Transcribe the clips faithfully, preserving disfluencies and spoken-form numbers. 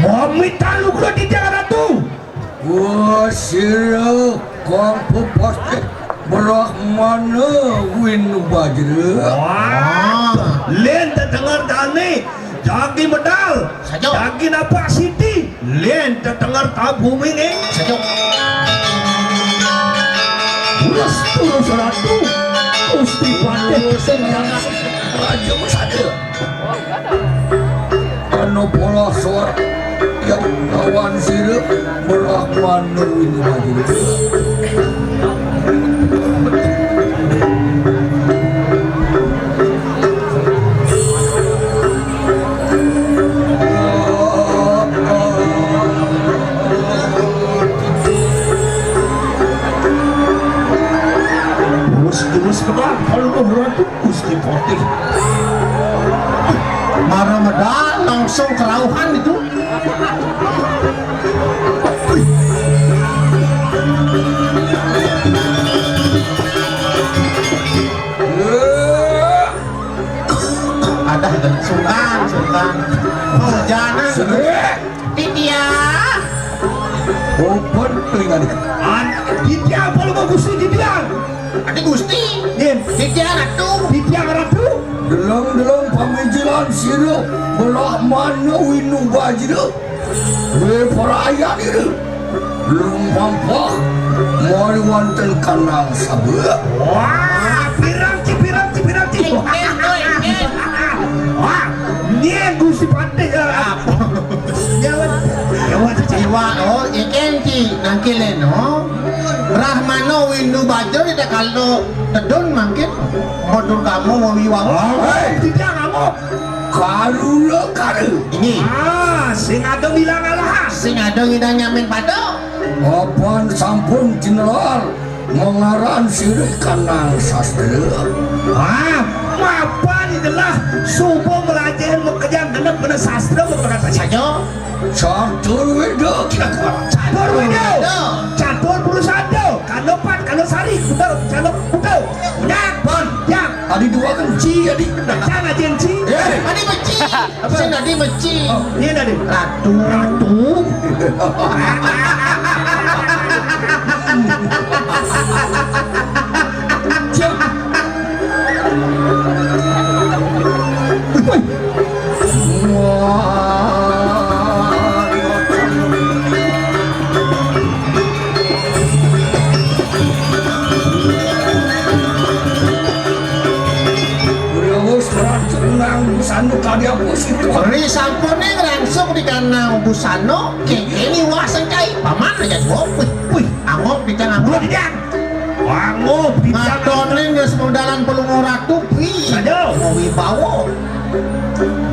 Mamitan lugra titiang Ratu. Wah, sira kang pepastih Brahmana Winu Bajra. Wah, lén tetenger dané, jagi medal, saja, jagi napak siti, lén tetenger ta bumi né. Saja. Terus, terus Ratu, Gusti Patih sing jagat raja masada. Ana pola sor yang lawan sira, Brahmana Winu Bajra. Terus, terus pedang kalau Ratu. Gusti Patih. Mara medal langsung kerauhan itu. Ada, ada. Sultan, Sultan. Hujanan. Titiang. Oh, penting ada. An-, titiang apa lu mau Gusti titiang? Adi Gusti. Nggih. Titiang Ratu. Titiang Ratu. Deleng-deleng pamijilan sira, Brahmana Winu Bajra. Wé parayan ira. Lumampah mari wonten kanang sabda. Wah, pirang ci, pirang ci, pirang ci. Wah, nyen Gusti Patih, eh, apa? Nyawa, nyawa cecek. Iwa, oh, iken ci nangkileno. Brahmana Windu Bajra ida kalo tedun mangkin. Modur kamu mau iwa. Hei, tidak kamu. Karula kara. Ini. Ah, sing ada bilang alah. Sing ada ngidang nyamin pada. Apan sampun tinelar mangaran sirih kanang sastra. Ah, mapan itulah subuh melajahin mekejang genep kena sastra menggunakan saja. Saja. Catur Weda kira kuat. Catur Weda. Catur Purusada. Kano Pat, kano Sari, kuda, kano kuda. Nyak, bon, nyak. Adi dua kan ci, adi. Jangan aja ci. Eh. Adi meci. Apa? Sing adi meci. Oh, iya tadi. Ratu. Ratu. Wih. Ri sampune ngrangsuk di kanang busana, kengkeni wah sengkai. Paman aja gua, wih, wih, angop di kanang gua, di Wanguh, bidang. Matonin wis modal Palungguh Ratu, pi. Aduh. Wibawa.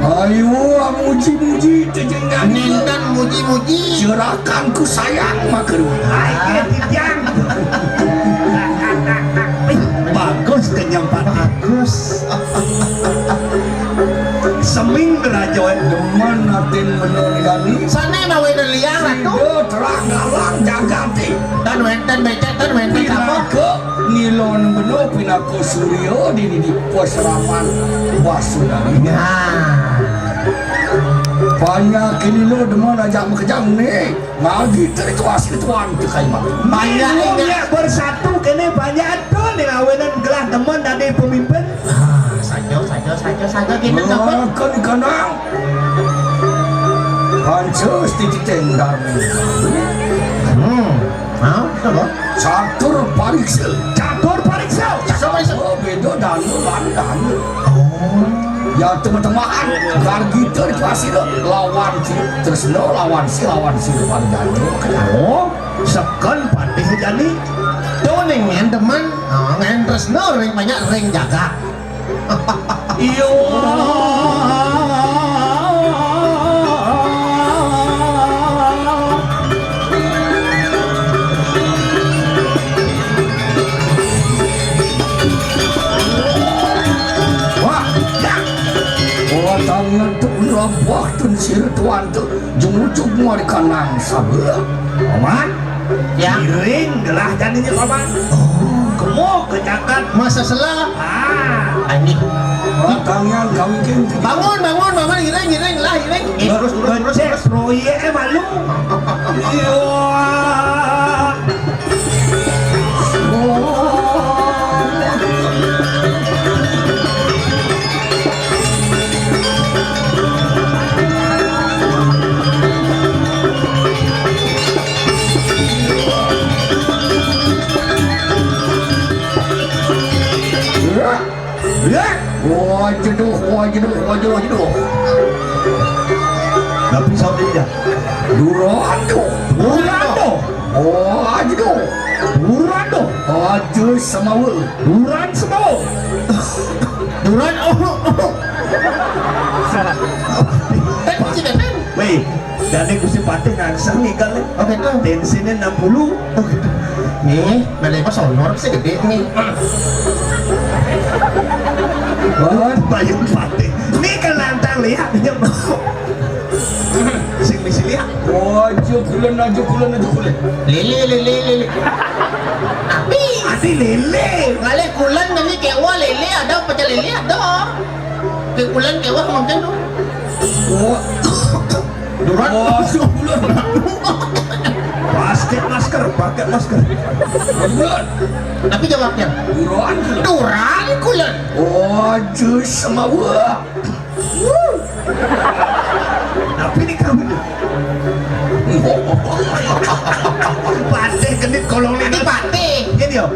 Ayo, muji-muji, tejengan. Nintan muji-muji. Serahkan ku sayang, maka. Ai, ke titiang. Bagus kenyang, Pak. Bagus. Seming raja. Demen atin menur gani. Sane mawe liang, Ratu. Sida terang dalang jagate. Tan wenten becek, tan wenten apa? Pinaka ngilon beno, pinaka surya dini di pasraman Wasudari. Nah. Panjak kini lo demen ajak makejang ni. Ngagi terikuas ketuan tekai mak. Panjak ingat bersatu kene panjak tu ni lawanan gelah demen dadi pemimpin. Ah, saja, saja, saja, saja kita dapat. Makan kanang. Panca setiti tendang. Hmm. Ha? Apa? Catur pariksa. Catur pariksa. Catur pariksa. Oh, beda danu lan danu. Oh. Ya, teman-teman, gargita di pasir lawan si Tresna, lawan si, lawan si, lawan danu. Oh, seken patih jani. Tu ning ngen demen. Ah, ngen Tresna ring banyak ring jagat. Iya. Wah, ya. Wah, tangan tu lampah tun sir tuan tu. Jumujug muari kanang sabelah. Paman? Ya. Iring gelah janinya, Paman. Oh. Kemo ke jagat. Masa sela? Ah. Ani. Tangan kawin. Bangun, bangun, bangun, iring, iring, lah, iring. Eh, terus, terus, terus, terus. Proyek, eh, malu. Iya. Ya. Wah, jeduh, wah, jeduh, wah, jeduh, jeduh. Tapi saudara dia. Durando. Durando. Oh, jeduh. Durando. Aduh, semawa. Duran semawa. Duran, oh, oh. Eh, sini, Pen. Weh, dan ini Gusti Patih ngangsang nih kali. Oke, tuh. Tensinya enam puluh. Oh, gitu. Nih, mana pas honor sih gede nih. Wah, Bayu Patih. Nih kelantang lihat dia mau. Sing misi lihat. Oh, aja kulon, aja kulon, aja kulon. Lele, lele, lele. Tapi ati lele. Ngalih kulon, ngalih kewa lele, ada pecah lele, ada. Ke kulon kewa mungkin tuh. Oh. Duran. Oh, aja kulon. Pakai masker, pakai masker. Kulon. Tapi jawabnya. Duran kulon. Duran kulon. Oh, jus sama buah. Tapi di kamu. Patih genit kolong ini. Ini patih. Ini dia.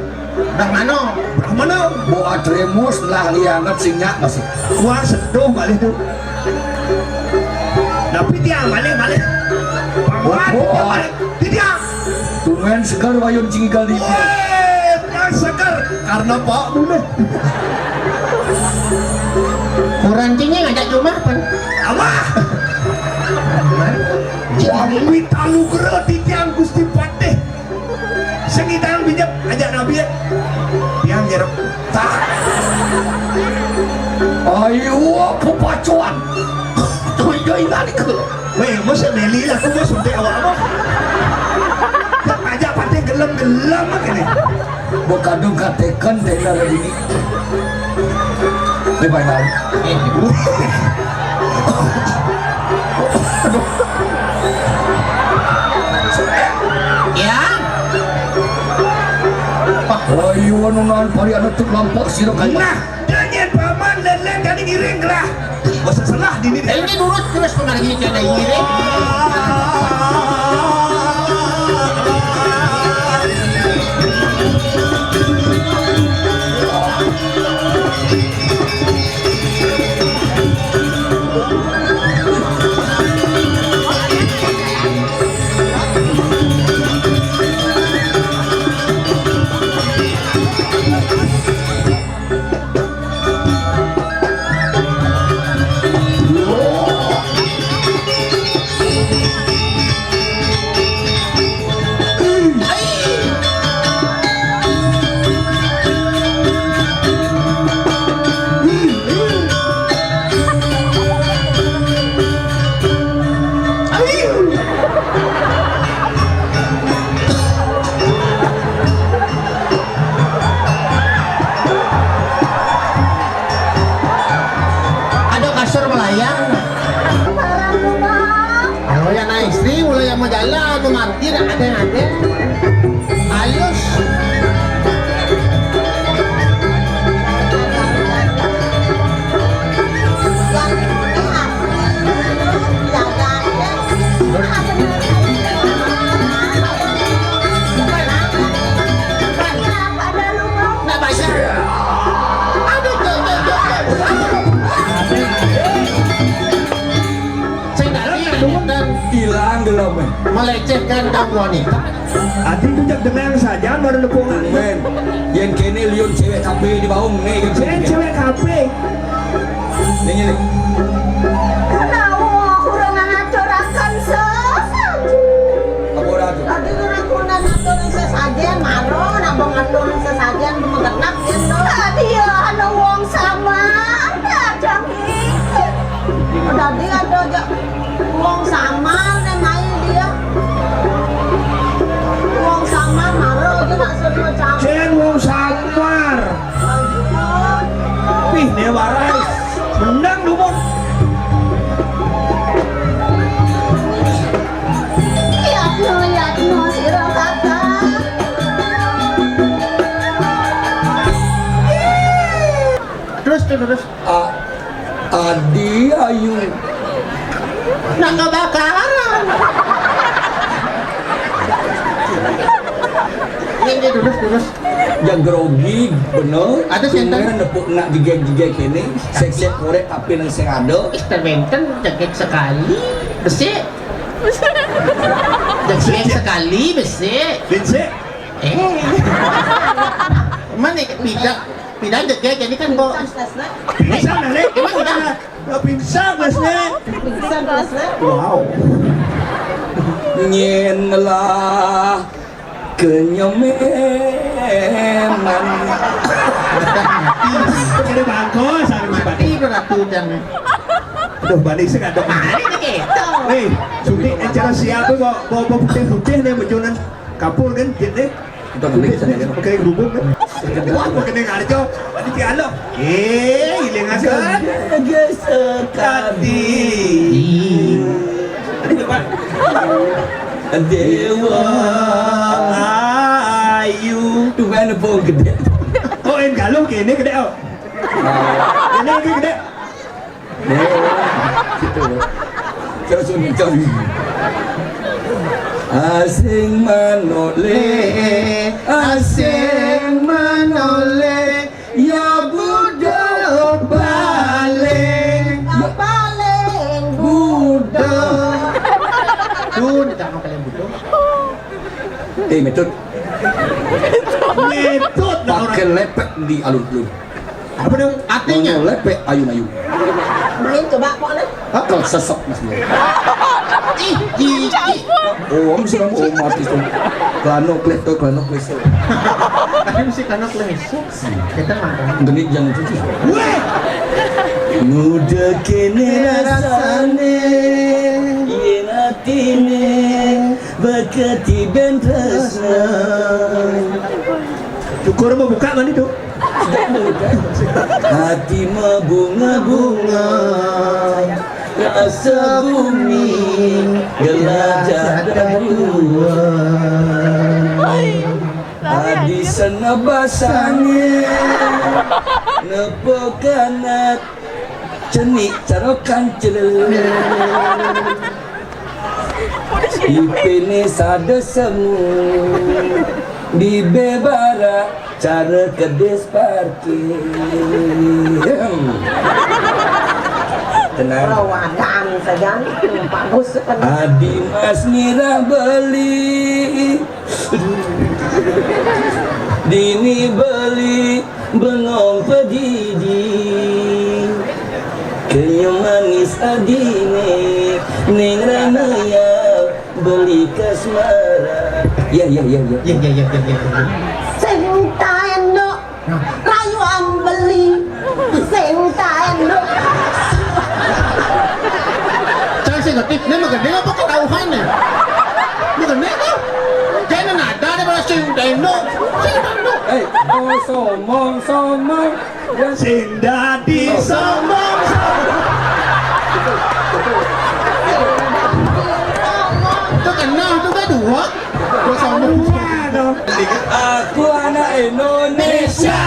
Brahmana. Brahmana. Buat remus lah liangat sinyak masih. Wah, seduh balik tuh. Tapi dia balik, balik. Bang Wan, dia balik. Dia. Tungen segar wayun cinggal di dia. Weh, dia segar karena Pak Bune. Kurang cingnya ngajak cuma apa? Apa? Wamit anugerah titiang Gusti Patih. Sing idang pinjep ajak Nabi ya. Tiang nyerep. Tak. Ayo, pepacuan. Tuh, yo, ingat itu. Weh, mesti meli lah, aku mau suntik awak apa? Tak ajak patih gelem-gelem apa ni? Bekadung katekan tenda lagi ni. Ini baik tahu. Ya. Wah, iya, nunan pari anu tu lampak sira kaya. Nah, dia nyen paman lele tadi ngiring gelah. Masa salah di ni. Ini nurut terus pengargi tiada ngiring. Ada kasur melayang. Oh, ya, nah, istri mulai yang mau jalan, mau mati, nah, ada yang ada. Halus. Nggak baca. Aduh, tuh, tuh, tuh, tuh. Sing tadi dan hilang gelem, eh. Melecehkan kaum wanita. Ati tu jak dengar saja baru lepungan. Men, yen kene liun cewek kafe di baung nih, kan. Yen cewek kafe. Nih, nih. Kenapa kurang ngaturakan sesaji? Apa ora tu? Tadi kurang kurang ngatur sesajen, maro napa ngatur sesajen, megenap yen to. Tadi ya ana wong samar, kadang iki. Tadi ada aja wong samar, nek mai dia. Wong samar, maro aja tak suruh campur. Jen wong samar. Aduh. Pih, Dewa Rais. Nah, kebakaran. Ini, ini, lurus, lurus. Ya grogi, bener. Ada sih, entar. Denger nepuk nak jegeg-jegeg ini, sek-sek korek tapi nang sing ada. Ih, tebenten, jegeg sekali, besik. Jegeg sekali, besik. Besik. Eh. Mana tidak, tidak jegeg, ini kan kok. Bisa, Nek. Emang udah. Lah pingsan, Mas, Nek. Pingsan, Mas, Nek. Wow. Nyen lah kenyememan. Ini bangkos, harus mati. Mati beratu jangan. Aduh, balik sih, ngadok. Mari kita. Nih, Suti, acara siapa kok bawa putih-putih nih, bojonan kapur kan, jit nih. Kita ngeling sana, ya. Pakai kerudung kan. Wah, pakai ngarjo. Di dialog. Eh, iling akan. Jaga sekali. Ini, Pak. Dewa Ayu. Tuh, mana bau gede? Oh, yang galuh kene gede, oh. Ini lagi gede. Terus uncon. Asing manole, asing manole, ya budo paling. Paling budo. Dun, jangan paling budo. Eh, metut. Metut dah orang. Pakai lepek di alun-alun. Apa dong? Artinya? Mau lepek ayun-ayun. Main coba kok, Nek. Akal sesek, Mas. Ih, ih, ih. Oh, om sudah mau mati tuh. Kelano kleto, kelano kleso. Tapi mesti kelano kleso. Kita makan. Genit jangan cuci. Weh! Muda kene rasane, yen atine beketi ben tresna. Syukur mau buka mandi tuh. Hati mabunga-bunga, rasa bumi gelajah daruan. Adi sana basane, nepuk anak cenik carokan celele. Ipene sada semu di bebara cara kedes parkir. Tenang. Rawadan saja, bagus. Adi Mas nirah beli, dini beli bengong pedidi. Kenyum manis adine, ning rana ya beli kasmara. Ya, ya, ya, ya. Ya, ya, ya, ya, ya, ya. Sing taeno. Nah. Rayu ambeli. Sing taeno. Cang sing ngerti, ini mah gede apa ketauhan ya? Mah gede tuh. Jangan ada daripada sing taeno. Sing taeno. Eh, oh, somong, somong. Sing dadi sombong, sombong. Itu kenal tuh kan dua. Gua sombong. Dua dong. Aku anak Indonesia.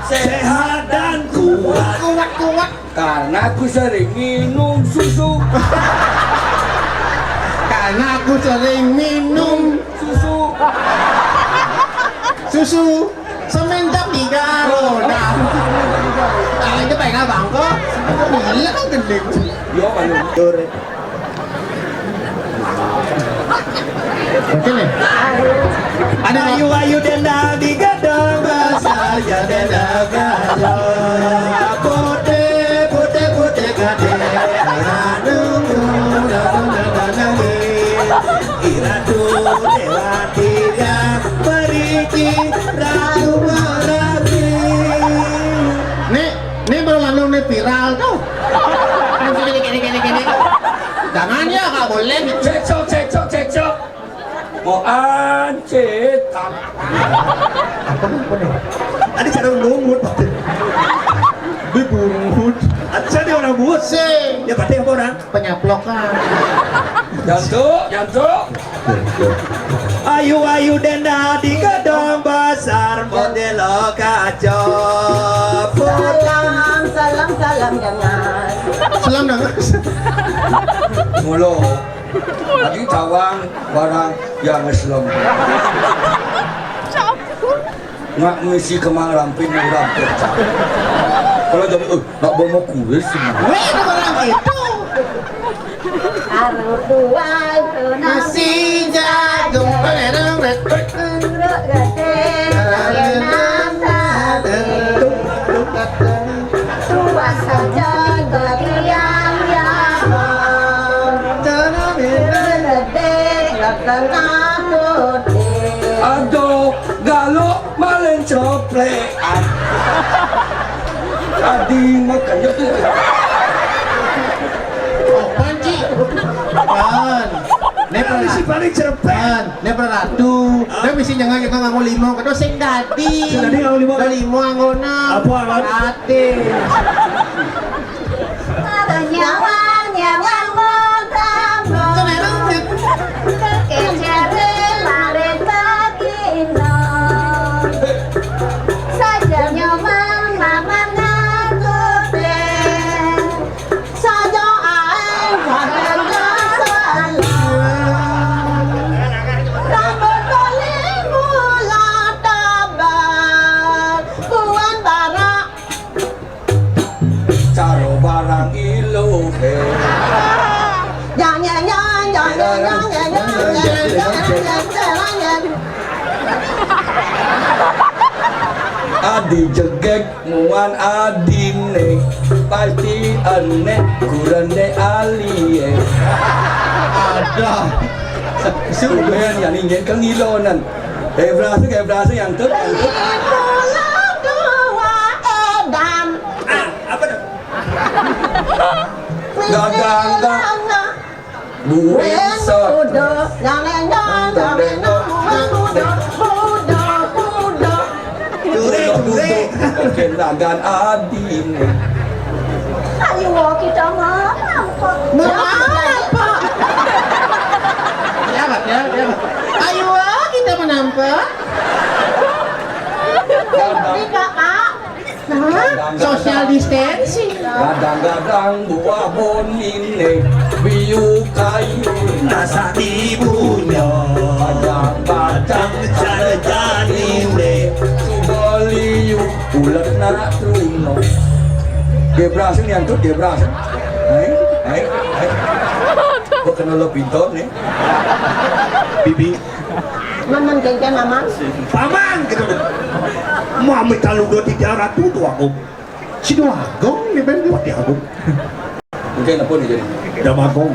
Sehat dan kuat. Kuat, kuat. Karena aku sering minum susu. Karena aku sering minum susu. Susu. Semenjak tiga roda. Nah, itu pengen abang kok. Gila kan gending. Yo, malu. Oke nih. Ada ayu-ayu denda digadang bahasa ya denda gadang. Putih, putih, putih gading. Nunggu, nunggu, nunggu, nunggu. Iratu Dewa Tiga Perigi Ratu Merapi. Nih, nih baru lalu nih viral tuh. Langsung gini, gini, gini, gini. Jangan ya, nggak boleh. Cekcok, cekcok, cekcok. Mau ancetan. Apa nih, apa nih? Ada cara nungut. Dia bungut. Ada dia orang bungut. Sing. Ya, berarti apa orang? Penyaplokan. Jantu, jantu. Ayu-ayu denda di gedong besar modelo kaco. Salam, salam, salam, jangan. Islam dah. Mula. Adi tawang barang yang Islam. Ngak misi kemang rampin urang pecah. Kalau jadi, eh, nak bawa kuis semua. Weh, ada barang itu. Aru tuai tu nasi jagung. Perut gede, nasi. Tuas saja bagi yang yaman. Gede, tengah putih. Aduh, galuk maling coplean. Adi makan je tu. Apaan, Cik? Apaan? Ni pernah si paling cerpen. Ni pernah ratu. Dia mesti jangan kita nganggo lima. Kata sing dadi. Sing dadi nganggo lima. Dah lima anggona. Apa, Wan? Ati. Nyawang, nyawang, mau tambah. Kecere larit bagino. Saja nyomang mamang ngangkute. Saja ae wadana salah. Rambut bali mula tabal. Kuan barak. Caro barang ilu he. Jang, jang, jang, jang, jang, jang, jang, jang, jang, jang, jang, jang. Adi jegeg muan adine, pasti ene kurende alie. Ada. Sudah ya, ningen kengilonan. Eh, berasa, eh, berasa yang tu. Beli pula dua edan. Ah, apa tu? Gagang, gagang. Buin sot. Udah, jangan, jangan, jangan, jangan, udah, udah, udah. Jure, jure. Kenagan adine. Ayo kita mana, Pak? Mana, Pak? Ya, Pak, ya, ya. Ayo kita menampak. Tapi, Kak, Kak. Hah? Social distancing. Gadang-gadang buah bonine, biu kayu. Rasa ibunya. Padang-padang cara janine. Subaliu, ulet nak terima. Gebras ni, antut gebras. Hai, hai, hai. Kok kena lo pintar ni? Bibi. Maman kengkeng, Maman. Paman, gitu. Mami kalau udah tiga ratus tu aku. Si Dua Agung ni, Ben. Wati Agung. Mungkin apa ni jadi? Dam Agung.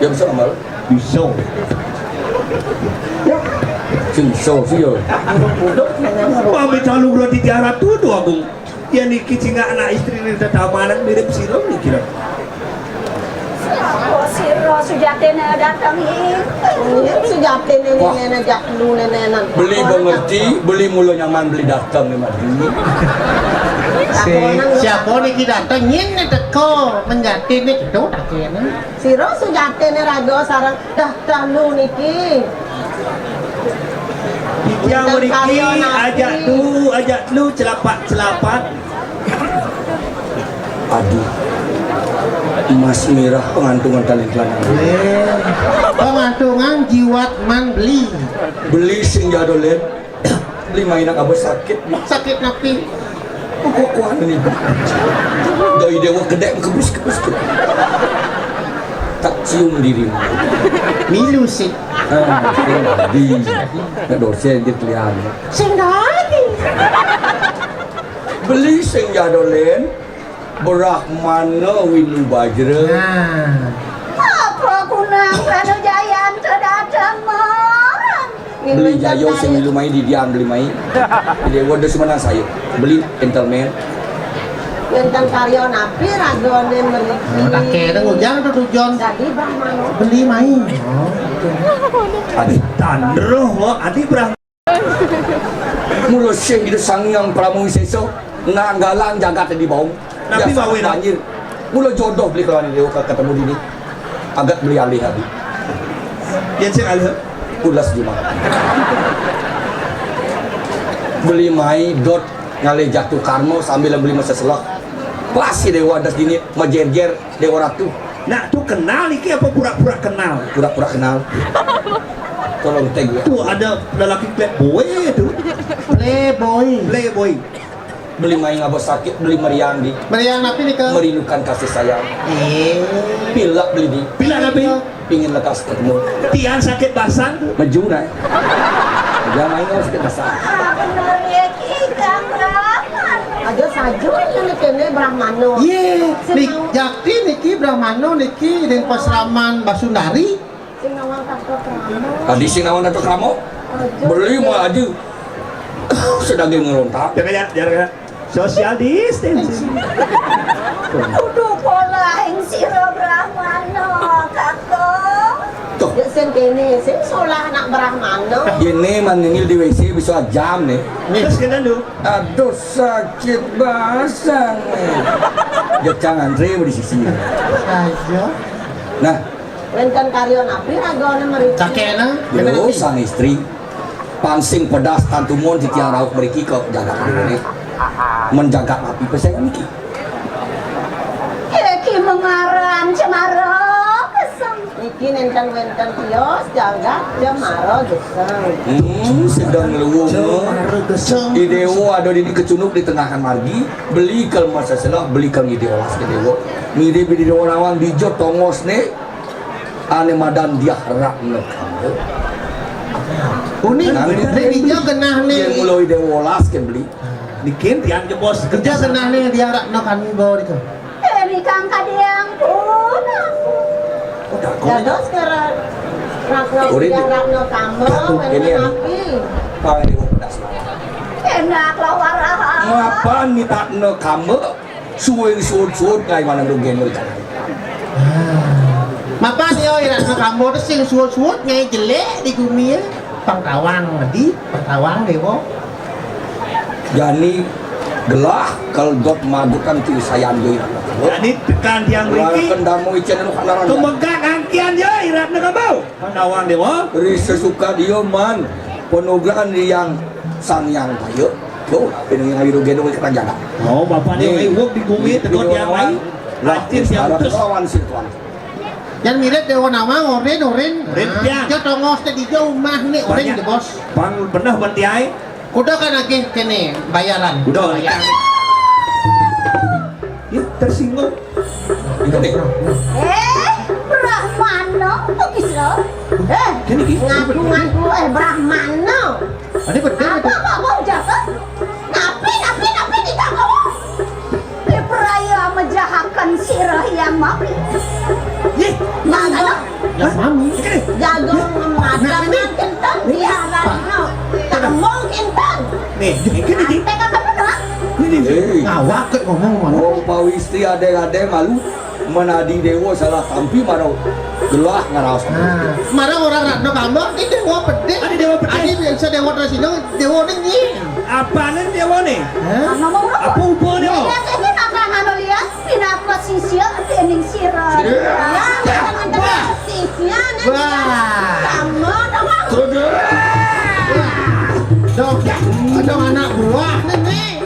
Ya, bisa amal. Bisa. Sing so, sih, yo. Mami kalau udah tiga ratus tu, Agung. Ya niki cingak anak istri ni tetamanan mirip sira niki lho. Siapa sira sujatine dateng iki? Sujatine. Wah. Nene jak lu nenenan. Beli mengerti, beli mula nyaman beli dateng ni mati. Si, siapa niki dateng? Nyin ni teko menjati ni, kedo tak kena. Sira sujatine raga sareng dah dalu niki. Titiang mriki ajak tu, ajak telu celapak-celapak. Aduh. Emas merah pengantungan talent lanang. Eh, pengantungan jiwat man beli. Beli sing jado, Lid. Beli mainan apa sakit? Sakit napi? Kuat-kuat ni. Doi dewa kedek kebus-kebus tu. Tak cium dirimu. Milu sih. Ah, di. Nak dosen je kelian. Sing dadi. Beli sing jado, Lin. Brahmana Winu Bajra. Nah. Apa kunang kalau Jayanta datang, Mon? Beli jayo sing milu mai didian beli mai. Dewa dos menang saya. Beli gentleman. Wonten karya napi ragane mriki? Oh, tak kira ngujang to tujuan. Dadi Brahmana. Beli mai. Oh. Adi tandro, adi Brahmana. Mula sing ida Sang Hyang Pramu Wisesa nanggalang jagat di bawah. Napi mawe, no? Banjir. Mula jodoh beli kelawan dia ke ketemu dini. Agak beli alih adi. Yen sing alih. Pulas juma. Beli mai dot ngalih jatuh karma sambil beli masa selah. Pas si Déwa adas dini majerjer Déwa Ratu. Nah, tuh kenal niki apa pura-pura kenal? Pura-pura kenal. Tolong tag ya. Tuh ada lelaki playboy tuh. Playboy. Playboy. Beli main ngabos sakit, beli meriang di. Meriang napi nika? Merindukan kasih sayang. Eh. Pilek beli di. Pilek napi? Pingin lekas ketemu. Tian sakit basang. Maju nah. Jangan main ngabos sakit basang. Ah, bener ya, Ki, Kang Rahman. Aja saja ini kene Brahmana. Iya, nih, jakti niki Brahmana niki ring pasraman Basundari. Sing nawang Tata Krama. Tadi sing nawang Tata Krama? Aduh. Beli mau aja. Sedang ngerontak. Jangan ya, jangan ya. Social distancing. Kudu pola ing sira Brahmana, Kakang. Tuh. Ya sing kene, sing solah anak Brahmana. Gini man ngingil di W C bisa jam nih. Terus kita lu. Aduh sakit basang nih. Jecang antri di sisi. Ayo. Nah, wénten karya napi ragane mriki? Kakekna, yo, sang istri. Pang sing pedas tantumun titiang rauh mriki ka jagat mriki. Menjaga api peseng niki. Iki mengaran Cemara Kesem. Iki nénten wénten tios jagat Cemara Gesem. Hmm, sedang luwung. Cemara Gesem. I Déwa ada di kecunduk di tengahan margi, beli kal masa selah, beli kal ngide olas ke Déwa. Ngide bidi Déwa nawang dija tongosné. Ané madan Diah Ratna Kamba. Uning, nang di, di dija genahné. Yén mula Ida welas kén beli. Niki tiang jebos. Dija genahné Diah Ratna Kamba nika. Éri kang kadéang pun. Oh, takon. Dados kara Ratna, Diah Ratna Kamba, kéné wénten ya. Api. Pang di pedas. Enak lawar. Mapan mita Ratna Kamba? Suwing suud-suud kai manang rugen mrikan. Ah. Mapan ya ira Kamba sing suud-suud nyai jelék di gumi ya. Pang tawang di, pang tawang Déwa. Jani gelah kal dot madukan ti sayan deui. Jani tekan tiang mriki. Kendamo icen lu kanaran. Kemegat angkian ya ira Kamba. Pandawan Déwa. Ri sesuka dia man penugaan yang sang yang kaya. Tuh, ini yang ayu rugen wis kerajaan. Oh, bapak ni, nih, iwak di gumi tegot yang lain. Latin yang terus lawan si tuan. Yang mirip Déwa nawang, orin, orin. Orin, nah, ya. Dia tongos tadi jauh mah nih, orin di bos. Pang bener berarti ai. Kuda kan lagi kene bayaran. Kuda. Ya, tersinggung. Éh, Brahmana, kok bisa? Éh, ngaku-ngaku, éh, Brahmana. Ada betul. Apa, apa, apa, ujar, kan? Napi, napi, napi, kita bawa. Diperaya mejahakan sirah yang mami. Yeh, mana? Lah, mami. Jago ngemadangan kenten diharapno. Kamu kenten. Nih, ini, ini. Sampai kapan benar? Ini, ini. Hei. Ngawak ket ngomong, ngomong. Wong pawistri adeng-adeng malu. Menadi Déwa salah tampi maro gelah ngaraos. Nah, maro orang Ratna Kamba, ini Déwa pedih. Ada Déwa pedih. Ada biasa Déwa terus ini, Déwa ini. Apane Déwa nih? Hah? Apa hubungannya? Ya, ya, ini apa anu lihat? Pinapa sisya dening sira? Sira. Ya, jangan dengar sisya nih. Wah. Sama dong. Kudu. Dong, dong anak buah nih.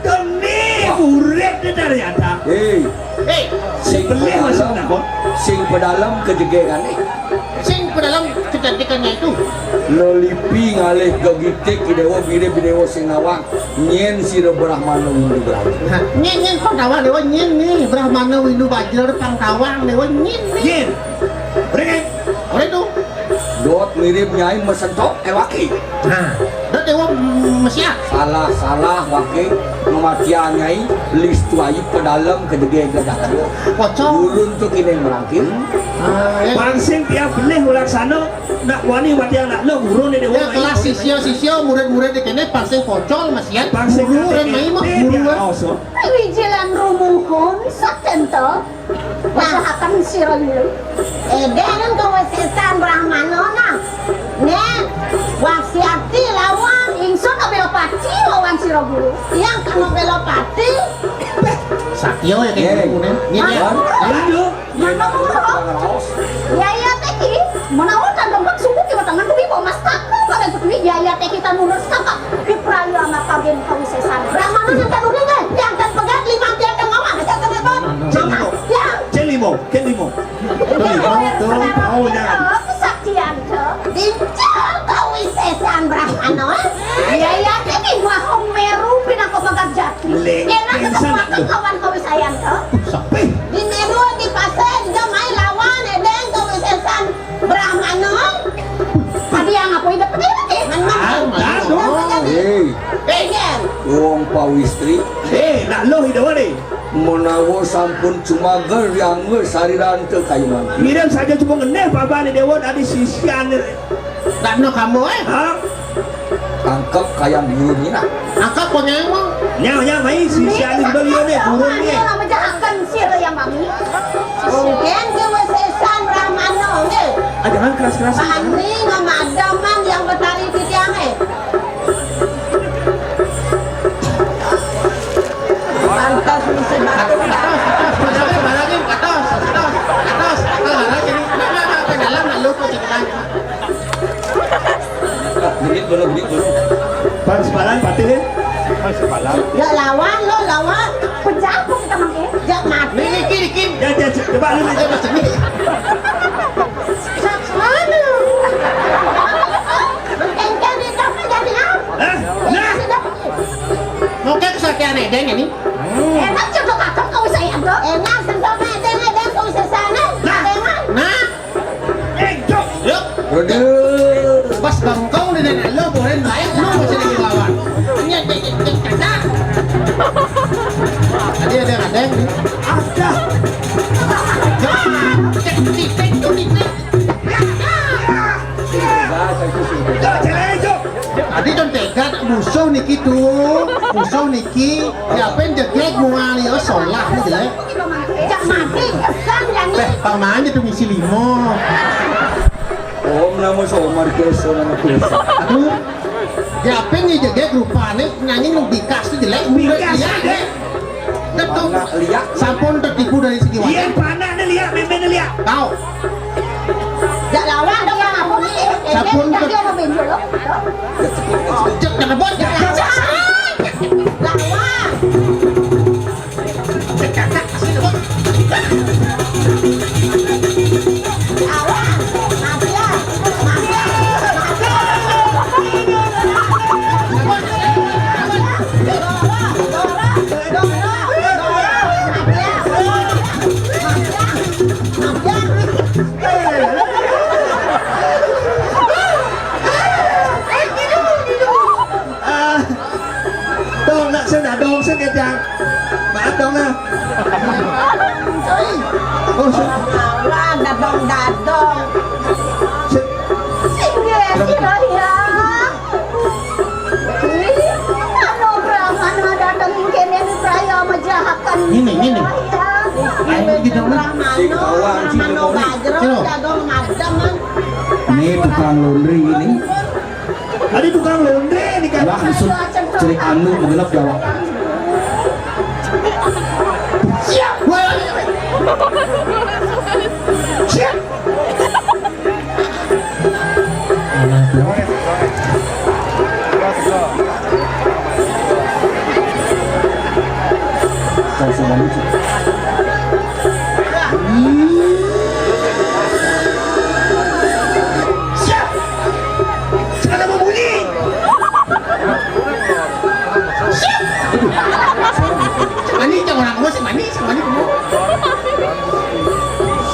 Demi murid nih ternyata. Hei. Hei. Sing pedalem, sing pedalem kejegegane. Sing pedalem kecantikannya itu. Lelipi ngalih gegitik Déwa, bire Déwa sing nawang. Nyén sira Brahmana Windu Brahmana. Nah, nyén, nyén pangkawang Déwa nyén nih, Brahmana Windu Bajra pangkawang Déwa nyén nih. Nyén. Ring. Ora itu. Dot mirip nyai mesentok éwaki. Nah, dot Déwa mesiat. Salah, salah waki, kematian nyai, lis tuai pedalem kedege ke dalam. Pocong. Ulun tuh kini merangkin. Ah, ya. Pangsing tiap benih ulaksana. Nak wani mati anak lo guru nih Déwa. Ya, kelas sisya-sisya, murid-murid di kene pangsing pocol masian. Pangsing guru ora mai mah guru. Wijilan rumuhun satento. Nah, akan sira yulu. Eden kawisésan Brahmana nah. Nen, wasiati lawan ingsun Abelopati lawan sira guru. Yang kena Abelopati. Satya ya kayak guru nih. Iya. Mana? Mana ngomong? Ya, ya, Teki. Menawa kan tempat suku kita tangan kuwi kok mas takut pada kuwi ya, ya, Teki tan mundur sapa? Di perayaan apa gen kawisésan. Brahmana yang kan udah kan, yang kan pegat lima tiap yang ngomong. Lawan kawisayan to. Sapih. Di Meru, di Pasir, juga main lawan, édéng kawisésan Brahmana. Adi yang apa hidup ini, eh? Man, man. Ah, man, man. Édéng. Wong pawistri. Eh, nak lo hidup ni. Menawa sampun cuma geryang sariran teu kayuman. Ngirim saja cuma ngeneh babane dewa tadi sisian. Dakno kamu, eh? Hah? Tangkep kayang biru mina. Angkat konyang mah. Nyau, nyau, mai, si, si Anis beliau nih, burung nih. Mami lah menjahatkan sih lo yang mami. Mungkin ke wesesan Brahmana, nggih. Ah, jangan keras-keras. Mami ngamadaman yang betari titiang, eh. Pantas mesti batuk. Atos, atos, atos, atos, atos, atos, atos, atos, atos, atos, Genit dulu, genit dulu. Pan sepalan patih ya. Ya lawan lo, lawan. Pecah aku kita makin. Ya mati. Nih, nih, kiri, kiri. Ya, ya, coba lu nih, coba sini. Aduh. Engkel di kafe jadi apa? Hah? Nah. Mau ke kesaktian édéng ini? Enak juga kakak kau saya tuh. Enak sentuh édéng, édéng kau sesana. Nah. Enak. Nah. Eh, jok. Yuk. Waduh. Pas bangkong di nenek lo, boleh naik, lo masih lagi lawan. Ini ada cek, cek, cek, cek. Tadi ada yang ada yang ada. Cek, cek, cek, cek, cek. Jok, cek, jok. Tadi kan tekat musuh niki tuh, musuh niki, siapa yang jegeg muali, oh, solah nih jelek. Cak mati, kesan jani. Beh, paman itu ngisi limo. Om nama Somar Keso nama Keso. Aduh. Ya apa nih jegeg rupane nyanyi nu bikas tuh jelek. Bikas, jelek. Betul. Panak liak. Sampun tertipu dari segi wajah. Iya, panak nih liak, meme nih liak. Tahu. Jak lawan dong yang aku nih. Sampun ter- dia mau benjol loh. Cek, jangan buat. Lawan. Ah, dong, nak sen, dong sen, kejang. Maaf dong, nah. Oh, sen. Alah, dadong-dadong. Sen. Singgih, sirah ya. Ih, anu Brahmana dateng kéné praya majahaken. Ini, ini. Sirah ya. Ayo, gitu, Brahmana, sing kawan, sing Brahmana kawan. Bajra, dadong madem. Ini tukang laundry ini. Ada tukang laundry di kan. Lah, maksud cerik anu, mengenap jawab. Siap, woi. Siap. Siap. Sana mau bunyi. Siap. Mani, jangan orang tua, si Mani, si Mani, kamu.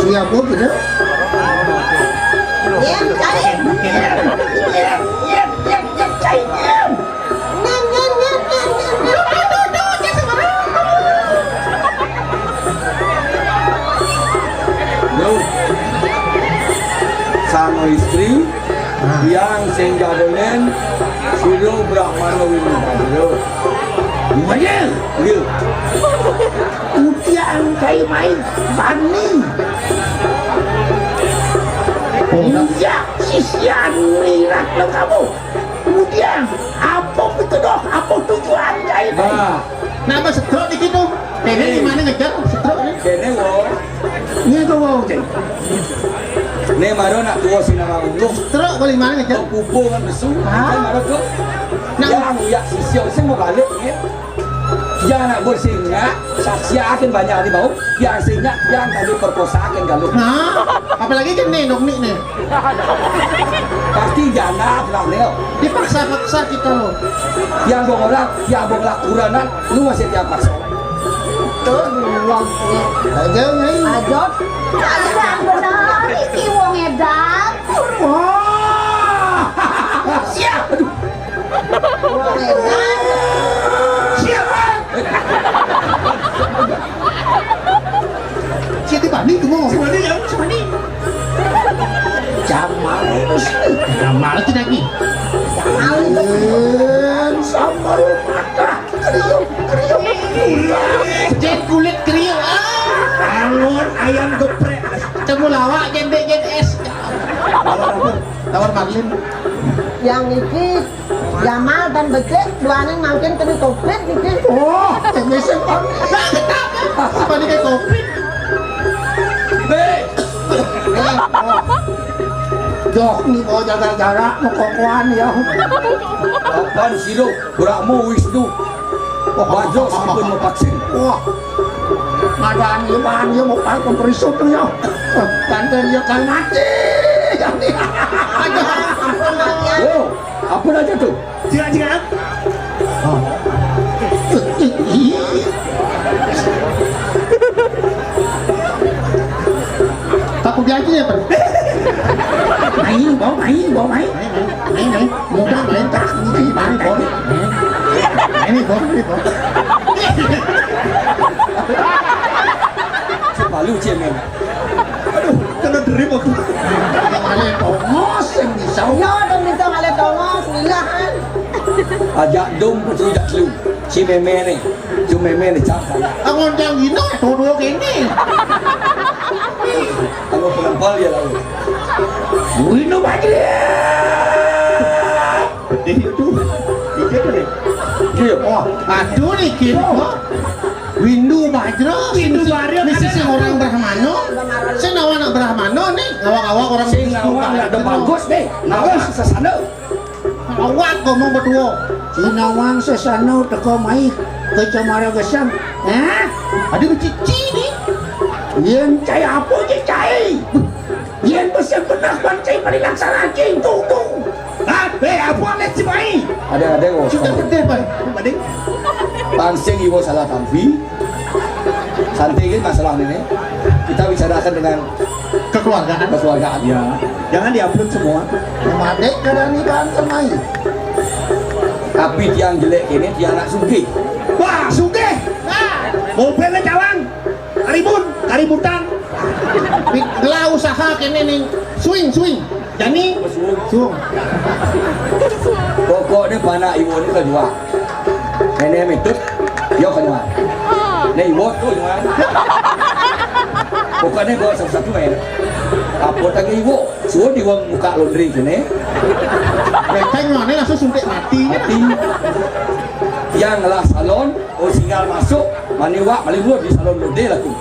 Siap, Bu, gitu. Diam, cai. Diam, diam, diam, diam, cai, diam. Diam, diam, diam, diam, diam, diam. Tuh, tuh, tuh, dia sama orang. Yo. Sang istri, yang sing jadonen, Silo Brahmana Windu. Yo. Iya. Iya. Uti angkai main bani. Iya, sisian lirat lo kamu. Kemudian, apa itu doh? Apa tujuan jahit? Bah. Nama sedot iki tuh? Kene di mana ngejar sedot ini? Kene lo. Ini tuh wow, cek. Ini baru nak tua sing nama ulu. Sedot paling mana ngejar? Pupu kan besu. Hah? Kan baru tuh. Nah. Ya, ya, sisi, sing mau balik, ya. Yang nak bersingnya, saksi akan banyak di bawah. Yang singnya, yang tadi perkosaan kalau. Nah, apalagi kan nih, dok nih nih. Pasti janda lah, Neo. Dipaksa-paksa kita loh. Yang gua ngolak, yang gua ngolak kuranan, lu masih tiap paksa. Aja, Nyai. Aja. Kalian benar iki wong edan. Wah. Siap. Aduh. Wong edan. Siap. Siap, Pak. Ini ngomong. Siapa nih, ya? Siapa nih? Jamal. Jamal itu lagi. Jamal. Sama lu mata. Kriuk, kriuk. Jén kulit kriuk. Ah. Angon ayam geprek. Temulawak, jén dék, jén és. Tawar Marlin. Yang iki Jamal dan becik, duaning mangkin kena covid niki. Oh, mesen Pak. Lah, kenapa? Apa nih kayak covid? Bé. Doh, nih mau jaga jarak, mau kokoan ya. Apaan sih lu? Brakma Wisnu. Wah, Bajra sampun mapaksin. Wah. Madan ya, madan ya, mau pakai perisut tuh ya. Banten ya kan mati. Aduh, ampun, mati. Oh, apa aja tuh? Siap, siap. Oh. Takut dia aja ya, Pak. Main, bawa main, bawa main. Main, main, main. Mudah main tak ini bang bor. Ini bor, ini bor. Sepalu ciemen. Aduh, kena derip aku. Yang ada tongos yang bisa. Ya, dan bisa ngalih tongos, milahan. Ajak dom pun tidak lu. Si meme nih, si meme nih cak. Aku ngondang gino, todo kene. Aku penempal ya lalu. Wino bajri. Pedih itu. Iki apa nih? Iya. Oh, aduh nih, gitu. Windu Bajra, Windu Bajra, mesti sing orang Brahmana. Sing nawa anak Brahmana nih, ngawak-ngawak orang sing nawa ada bagus deh. Nawa sesana. Ngawak ngomong berdua. Sinawang sesana teka mai ke Cemara Gesang. Hah? Ada becici nih. Yen cai apa je cai? Yen besen benah ban cai pada laksana anjing tuh tuh. Hah? Eh, apa anak si mai? Ada ada kok. Sudah gede, Pak. Apa ding? Pansing ibu salah tampi. Santai kan masalah ini. Kita bicarakan dengan kekeluargaan. Kekeluargaan. Ya. Jangan diupload semua. Madek kadang ni kan kemai. Tapi tiang jelek ini tiang nak sugih. Wah, sugih. Mobilnya cawang. Karibun, kaributang. Pi-, lah usaha kene nih. Swing, swing. Jani. Suung. Pokoknya panak ibu ni kejual. Nenek metut, yo kejual. Nenek ibu tu kejual. Pokoknya bawa satu-satu main. Apa tadi ibu? Suruh di wong buka laundry sini. Benteng mana langsung suntik mati. Mati. Yang lah salon, oh, singgah masuk, mani wak, mani luar di salon lode lah tu.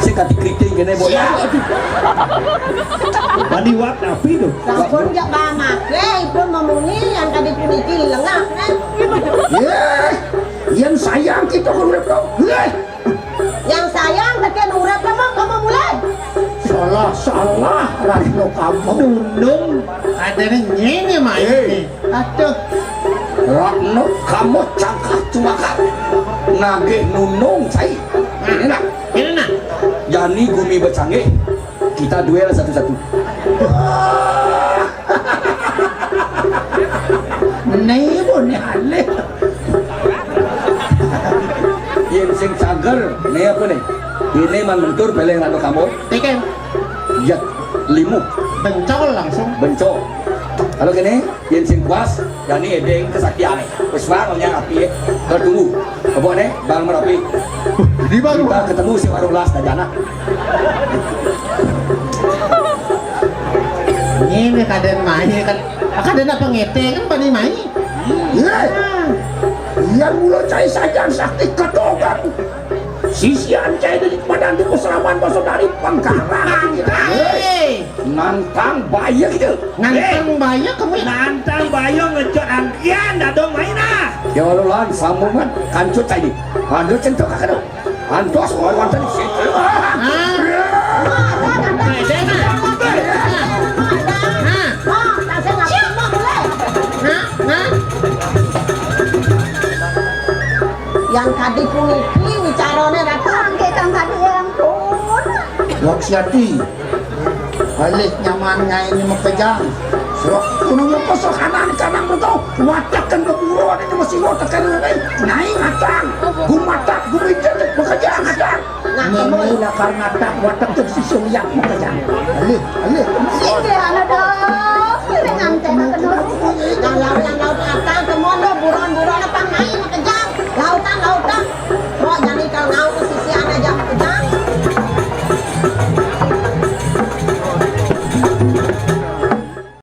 Sing kati keriting kene, Bok. Siap. Aduh. Mani wak, tapi tu. Sampun jak bamake, ipun memunyi yang tadi puniki lengah, kan? Yeh, yang sayang kita urip kok. Yeh. Yang sayang tekan urip kamu, kamu mulai. Salah, salah, Ratno kamu. Nunung, ada ngene, Mai. Hei. Aduh. Ratno, kamu cangkah cumaka. Nagih nunung cai. Ini nak. Ini nak. Jani gumi becanggih. Kita duel satu-satu. Nih, bu, nih, aneh. Yen sing cager, nih apa nih? Ini man lentur peleng rano kamu. Tiken. Ya, limu. Bencol langsung. Bencol. Kalau gini, yen sing puas, jani edeng kesaktian. Wis wang nyang api, eh. Tertunggu. Kebok nih, Bang Merapi. Di Bang. Kita ketemu si warung las dan jana. Ini kaden mai kan. Kaden apa ngete kan pani mai? Iya. Iya, mula cai sajan sakti ketokan. Sisian cai dari padan di pusraman basa dari pangkalan. Hei. Nantang baya kita. Nantang baya kamu. Nantang baya ngejot angkian dadong main ah. Ya Allah lan sambungan kancut tadi. Kancut centok kakak dong. Antos lawan tadi situ. Hah? Beda nah. Hah? Hah? Hah? Hah? Yang tadi puniki wicarane Siati. Alih nyaman nyai ni makejang. Surak kuno moko sokanan kanang moko. Watak kan keburuan ini masih watak kan ini. Nyai ngatang. Gumatak gumincit makejang ngatang. Nah, ini lakar ngatak watak tu si Suliak makejang. Alih, alih.